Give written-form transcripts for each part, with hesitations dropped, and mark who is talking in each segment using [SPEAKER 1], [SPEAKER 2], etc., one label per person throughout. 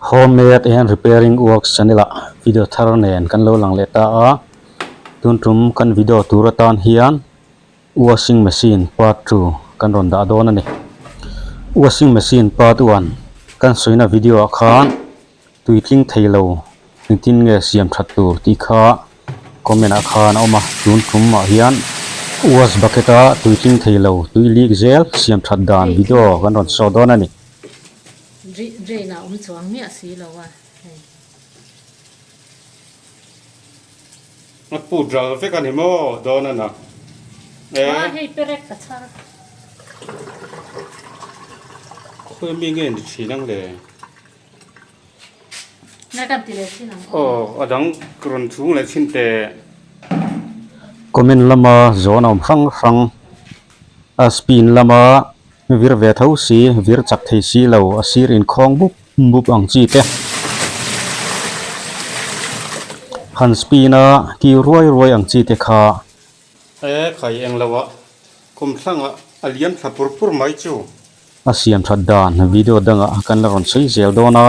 [SPEAKER 1] Homemade and repairing works channel ah video thar nen kan lo lang leh ta a, tun tum kan video tur atan hian washing machine part 2 kan rawn dah dawn a ni. Washing machine part 1 kan sawina video ah khan tui tling thei lo engtin nge siam that tur tih kha comment ah khan a awm a, tun tum ah hian wash bucket a tui tling thei lo tui leak zel siam that dan video kan rawn saw dawn a ni.
[SPEAKER 2] Drain ah awm chuang miah si lo a hei.
[SPEAKER 3] A put ral vek a ni maw dawn a na e.
[SPEAKER 2] Aw hei perek ka chhar.
[SPEAKER 3] Khawi mi nge ni thin ang le.
[SPEAKER 2] Nge kan ti leh thin ang
[SPEAKER 3] aw. Aw a dang rawn chhung leh thin teh.
[SPEAKER 1] Comment lama zawn a awm hrang hrang a spin lama vir ve tho si vir chak thei si lo a sir inkhawng bup bup ang chi te han spin a kiu ruai ruai ang chi te kha.
[SPEAKER 3] E khai eng lo ah kum thlangah a liam thla pur pur mai chu.
[SPEAKER 1] A siam that dan video dangah kan la rawn sawi zel dawn a,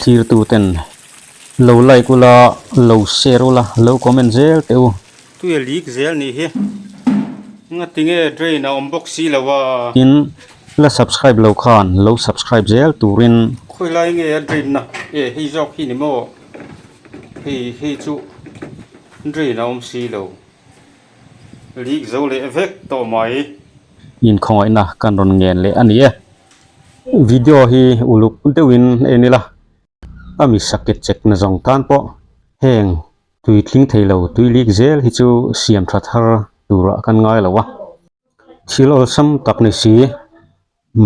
[SPEAKER 1] thlirtu ten lo like ula, lo share ula, lo comment zel teh u.
[SPEAKER 3] Tui a leak zel nih hi. Ngati nge drain a awm bawk si lo a.
[SPEAKER 1] Tin, la subscribe lo khan lo subscribe zel turin.
[SPEAKER 3] Khawi lai nge a drain na e hei zawk hi ni maw hei hei chu drain a awm si lo leak zo leh vek tawh mai.
[SPEAKER 1] Inkhawngaihna kan rawn ngen leh a ni e. Video hi uluk deuhin en ila a mi sakit chek na zawng tan pawh heng Tui tling thei lo, tui lik zel hi chu siam tha thar turah kan ngai lo a, thil awlsam tak ni si,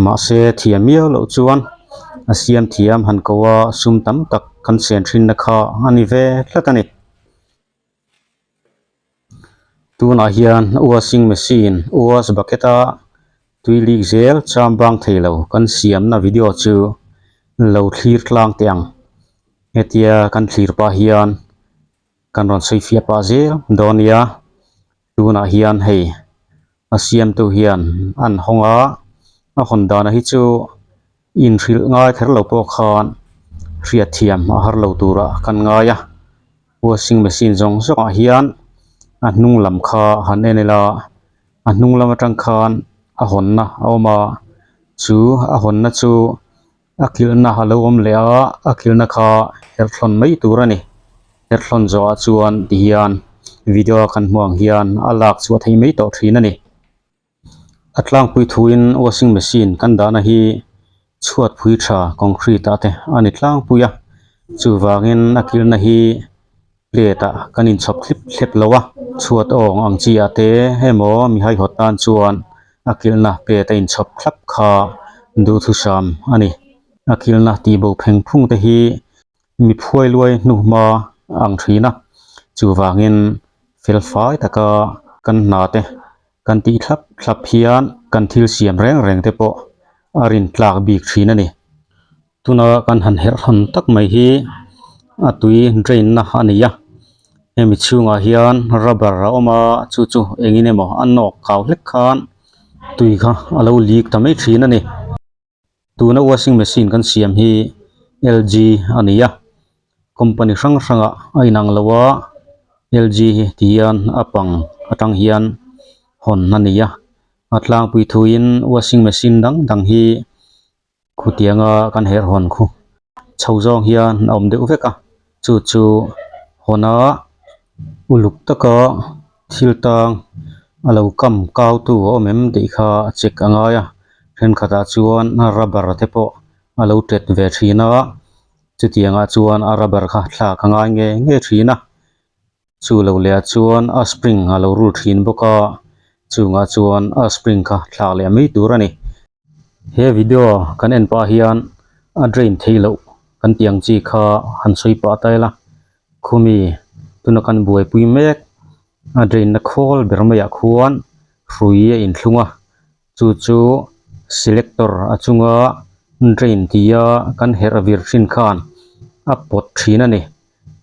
[SPEAKER 1] mahse thiam miau loh chuan a siam thiam han ko a, sum tam tak kan chen thinna kha a ni ve tlat a ni. Tunah hian washing machine, wash bucket a tui lik zel cham bang thei lo kan siamna video chu lo thlir tlang teh ang. Hetia kan thlir pah hian kan rawn sawi fiah pah zel dawn nia tunah hian hei a siamtu hian an hawng a a hawn dana hi chu inhrilh ngai kher lo pawh khan hriatthiam a har lo turah kan ngai a washing machine zawng zawngah hian a hnung lam kha han en ila a hnung lam atang khan a hawnna a awm a chu a hawnna chu. A kilhna a lo awm leh a, a kilhna kha herthlawn mai tur a ni. Herthlawn zawhah chuan tihian video a kan hmuh ang hian a lak chhuah thei mai tawh thin a ni. A tlangpui thuin washing machine kan dahna hi chhuat phui tha concrete ah te a ni tlangpui a, chuvangin a kilhna hi plate ah kan inchhawp thlip thlep lo a, chhuat awng ang chi ah te emaw mi haihawt tan chuan a kilhna plate a inchhawp thlap kha duhthusam a ni. A kilhna tih bo pheng phung te hi mi phuai luai hnuhma a ang thin a, chuvangin fel fai taka kan hna te kan tih thlap thlap hian kan thil siam reng reng te pawh a rin tlak bik thin a ni. Tuna kan han herh hawn tak mai hi a tui drain na a ni a hemi chhungah hian rubber a awm a chu chu engin emaw a nawk kau hlek khan tui kha a lo leak ta mai thin a ni tuna washing machine kan siam hi L G a ni a company hrang hrangah a inang lo a L G hi ti hian a pang atang hian hawn a ni a a tlangpui thuin washing machine dang dang hi. Khutianga kan herh hawn khu chho zawng hian a awm deuh vek a chu chu hawn a uluk taka thil tang a lo kam kau tu a awm em tih kha a check a ngai a thenkhatah chuan rubber te pawh a lo tet ve thin a chutiangah chuan a rubber kha thlak a ngai nge nge thin a. Chu lo leh ah chuan a spring a lo rul thin bawk a, chungah chuan a spring kha thlak leh mai tur a ni. He video kan en pah hian a drain theih loh kan tih ang chi kha han sawi pah ta ila, khumi tuna kan buaipui mek a drain na khawl ber maiah khuan hrui a inthlung a, chu chu selector a chunga drain tia kan herh vir thin khan a pawt thin a ni.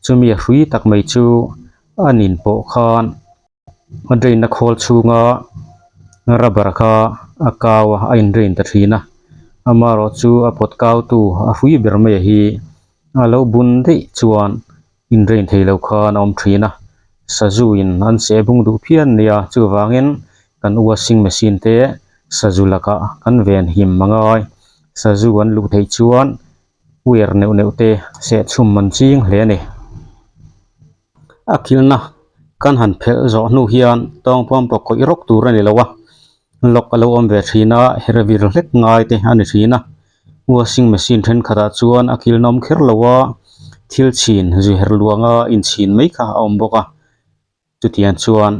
[SPEAKER 1] Chumi a hrui tak mai chu a nin pawh khan a drain na khawl chhunga Rubber kha a kau a, a in drain ta thin a, amaherawh chu a pawt kau tu a hrui ber mai hi a lo bun daih chuan in drain thei lo khan a awm thin a, sazu in an seh bung duh phian nia chuvangin kan washing machine te sazu lakah kan ven him a ngai, sazu an luh theih chuan wire neuh neuh te seh chhum an ching hle a ni. A kilhna kan han phelh zawh hnu hian tawng pawm pawh kawih rawk tur a ni lo a, lock a lo awm ve thin a, her vir hlek ngai te a ni thin a, washing machine thenkhatah chuan a kilhna awm kher lo a, thil chhin zu her luanga inchhin mai kha a awm bawk a, chutiang chuan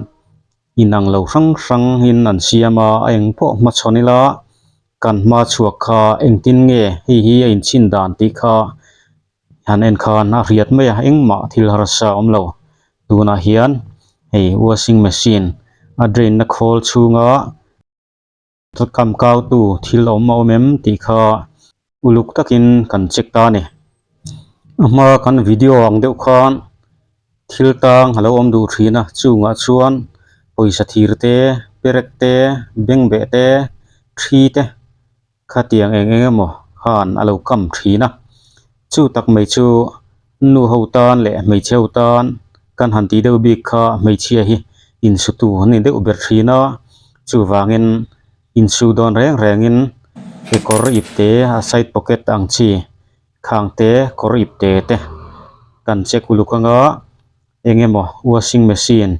[SPEAKER 1] inang lo hrang hrang in an siam a, a eng pawh hmachhawn ila kan hma chhuak kha engtin nge hei hi a inchhin dan tih kha han en khan a hriat mai a engmah thil harsa a awm lo tunah hian hei washing machine a drain na khawl chhunga kam kau tu thil awm a awm em tih kha uluk takin kan check ta a ni a hma kan video ang deuh khan thil tang a lo awm duh thin a chungah chuan pawisa thir te perek te bengbeh te thi te. Khatiang eng eng emaw khan a lo kam thin a, chu tak mai chu nu ho tan leh hmeichhe ho tan kan han tih deuh bik kha hmeichhia hi insutu an ni deuh ber thin a, chuvangin insu dawn reng rengin kekawr ipte a side pocket ang chi khang te kawr ipte te kan check uluk anga eng emaw washing machine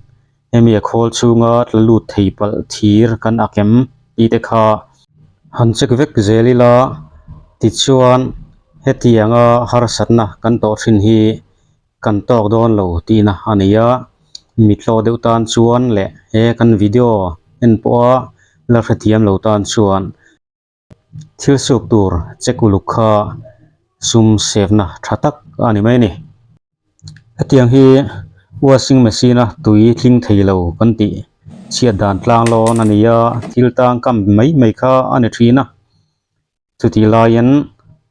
[SPEAKER 1] hemi a khawl chhunga tla lut thei palh thir kan ak em tih te kha han check vek zel ila tichuan hetianga harsatna kan tawh thin hi kan tawk dawn lo tihna a ni a mithlawh deuh tan chuan leh he kan video en pawha la hrethiam lo tan chuan. Thil suk tur check uluk kha sum save na tha tak a ni mai a ni. Hetiang hi washing machine a tui tling thei lo kan tih chhiat dan tlang lawn a ni a, thil tang kam mai mai kha a ni thin a. Chutih laiin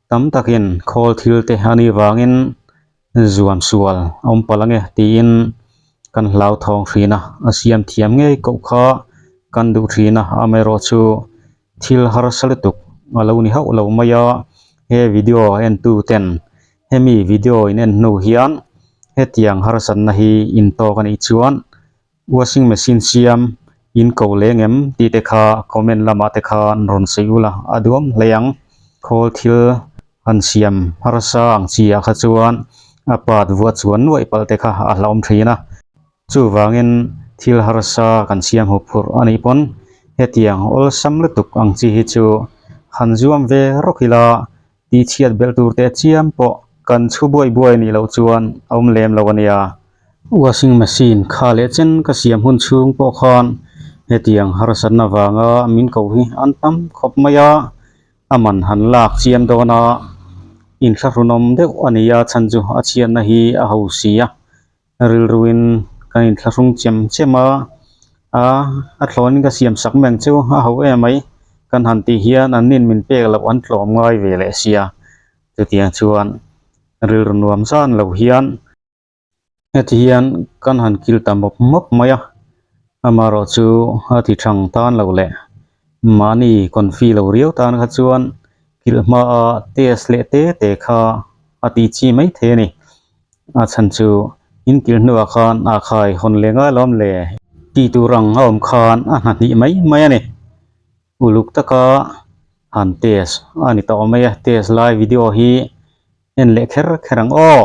[SPEAKER 1] tam takin khawl thil te a nih vangin zuam sual a awm palh ange tiin kan hlauthawng thin a, a siam thiam ngei koh kha kan duh thin a, amaherawhchu Thil harsa lutuk a lo ni hauh lo mai a, he video en tu ten hemi video in en hnu hian hetiang harsatna hi in tawk a nih chuan washing machine siam in ko leng em tih te kha comment lamah te khan rawn sawi ula a duam hle ang. Khawl thil han siam harsa ang chi ah kha chuan a part vuah chuan nuaih palh te kha a hlauhawm thin a. Chuvangin thil harsa kan siam hup phurh a nih pawn hetiang awlsam lutuk ang chi hi chu han zuam ve rawk ila tihchhiat belh tur teh chiam pawh kan chhu buai buai nih loh chuan a awm lem lo a nia. Washing machine kha leh chen ka siam hun chhung pawh khan hetiang harsatna vanga min ko hi an tam khawp mai a, a man han lak chiam dawn a, inthlahrunawm deuh a ni a chhan chu a chhiatna hi a ho si a. Rilruin kan inthlahrung chem chem a, a a thlawnin ka siam sak meng chu a ho em mai kan han tih hian an nin min pek loh an tlawm ngai ve leh sia chutiang chuan rilru nuam zan lo hian heti hian kan han kil ta mawp mawp mai a amaherawh chu a ti thang tan lo leh mahni confi lo riau tan kha chuan kilh hmaa test leh te te kha a tih chi mai thei a ni. A chhan chu in kil hnuah khan a khai hawn leh ngai lo awm le tih tur ang a awm khan a hna hnih mai mai a ni. Uluk taka han test a ni tawh mai a, test lai video hi en leh kher kher ang aw.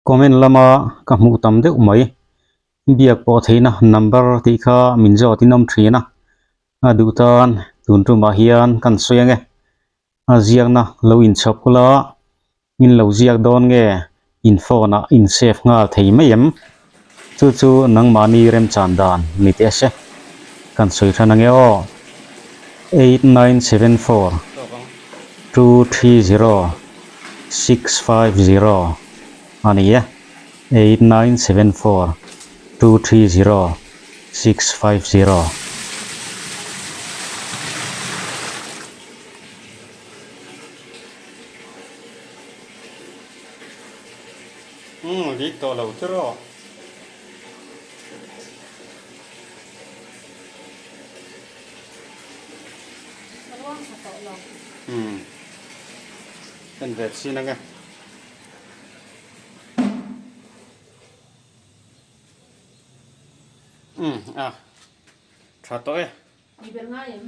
[SPEAKER 1] Comment lama ka hmuh tam deuh mai biak pawh theihna number tih kha min zawt in awm thin a, a duh tan tun tumah hian kan sawi ang e. A ziakna lo inchhawp ula in lo ziak dawn nge in phone ah in save nghal thei mai em? Chu chu nangmahni remchan dan ni teh se kan sawi than ange aw. 8974 230 650 a ni e. 8974 230 650.
[SPEAKER 3] Umm dik tawh lo tiraw.
[SPEAKER 2] Luang tha tawh lo.
[SPEAKER 3] Umm. En ve chin ange. Umm a. Tha tawh e.
[SPEAKER 2] Ni ber ngai em?